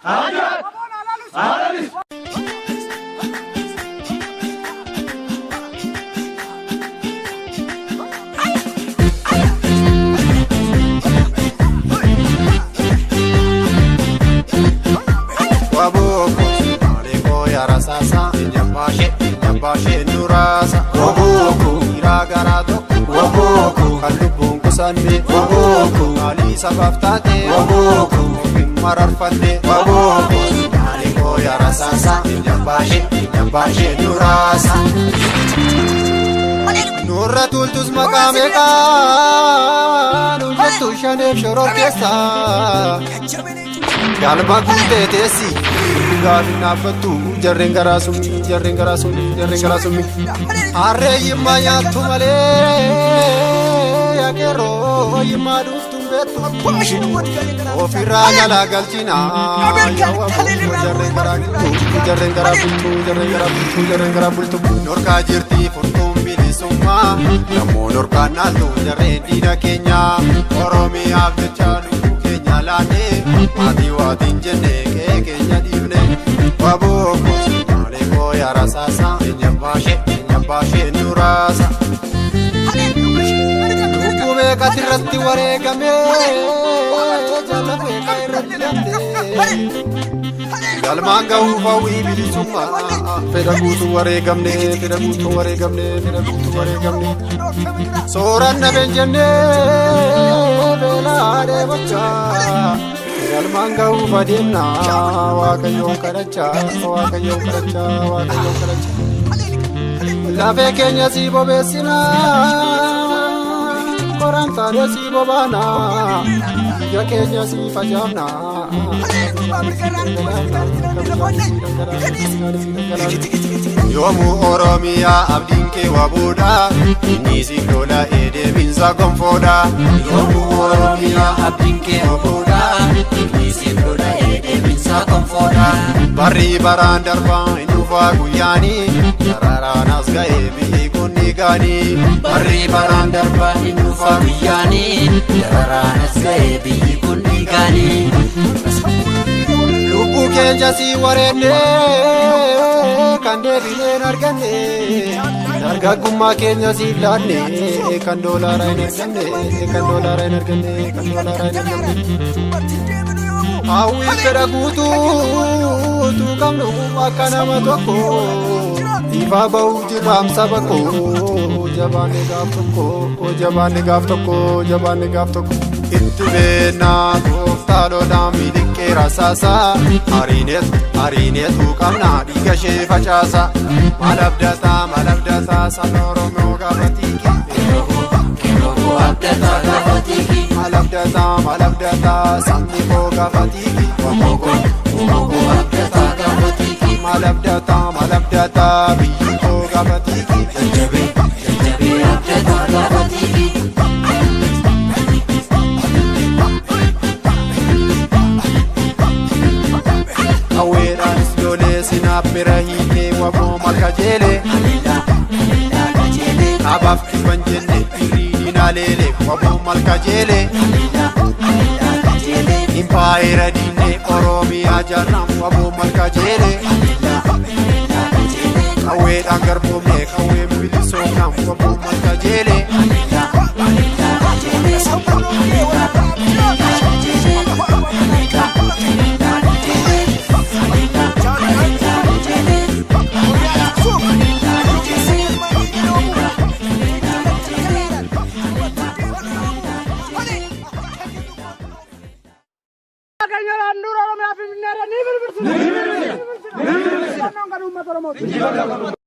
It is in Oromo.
Waboon haa lalisu. Wabooko maalee yaarasaasa nyabaashee nyabaashee nuraasa. Wabooko dhiiraa garaa tokko. Wabooko kan lubbuun kusanne. Wabooko maalii sabaaf taate. Wabooko ofiin mararfanne. Wabooko maalee yaarasaasa nyabaashee nyabaashee nuraasa. Nurra tultus maqaa meeqaa nu jettu shaneef shoror keessaa. Galma guutee teessi gaafin dhaabbattu jarreen garaa summi jarreen garaa summi jarreen garaa summi. Harree yimmaa nyaattu malee yaakeroo yimmaa dhuuftuun beektu. Ofirraa galaa galchinaa jarreen garaa bultu jarreen garaa bultu jarreen garaa bultu jarreen garaa bultu. Norkaa jirti furtuun bilisummaa namoonni norkaan naaltu jarreen diina keenyaa Oromiyaaf jecha lubbuu keenya laannee maatii waatiin jenne qe'ee keenya dhiifne. Wabooko maalee koo yaarasaasa nyabaashee nyabaashee nuraasa. Lubbuu meeqas irratti wareegamee jala meeqa irratti lamne. Galmaan gahuuf hawwii bilisummaa fedha guutuu wareegamne fedha guutuu wareegamne fedha guutuu wareegamne. Sooranna beenjennee beelaa dheebochaa galmaan gahuuf adeemnaa waaqayyoon kadhachaa waaqayyoon kadhachaa waaqayyoon kadhachaa. Lafee keenya sii bobeessinaa qoraan taanee sii bobaanaa biyya keenya sii facaafnaa. Yoomuu Oromiyaa abdiin kee wabuudha inni siif lola eedeebiinsa gonfoodha. Yoomuu Oromiyaa abdiin kee wabuudha inni siif lola eedeebiinsa gonfoodha. Barri baraan darbaa hin dhufaa guyyaanii sararaan as ga'ee biyyi kun ni gaanii. Barri baraan darbaa hin dhufaa guyyaanii dararaan as ga'ee biyyi kun ni gaanii. Lubbuu keenya sii wareenne kan deebineen arganne dargaggummaa keenya siif laanne kan doolaara hin arganne kan doolaara hin arganne kan doolaara hin arganne. Hawwii fedha guutuu qabnu akka nama tokko ifaa ba'uu jirraam saba koo jabaanne gaaf tokko jabaanne gaaf tokko jabaanne gaaf tokko. Itti beennaa gooftaa lolaan miliqqee rasaasa hariineetu qabnaa dhiiga ishee facaasa. Maal abdataa maal abdataa sabni Oromoo gaafa tiiki. Keroo abdataa gaafa tiiki. Maal abdataa maal abdataa sabni koo gaafa tiiki. Wamogo wamogo abdataa gaafa tiiki. Maal abdataa maal abdataa biyyi koo gaafa tiiki. Jajjabee jajjabee abdataa gaafa tiiki. Hawweedhaanis lolee sinaappira hiikee waboo malka jeelee. Haleelaa haleelaa qajeelee. Abaaf dhibban jenne irrii diinaa leelee waboo malka jeelee. Haleelaa haleelaa qajeelee. Impaayera diinee Oromiyaa jaarraan waboo malka jeelee. Haleelaa haleelaa qajeelee. Qawweedhaan garboomne qawween bilisoomnaan waboo malka jeelee. Haleelaa haleelaa qajeelee. Haleelaa haleelaa qajeelee. Haleelaa haleelaa qajeelee. Haleelaa haleelaa qajeelee. Haleelaa haleelaa qajeelee. Haleelaa haleelaa qajeelee. Keenya handhuura Oromiyaa Finfinneedha ni birbirsi. Ni birbirsi. Ni birbirsi. Kan uummata Oromooti.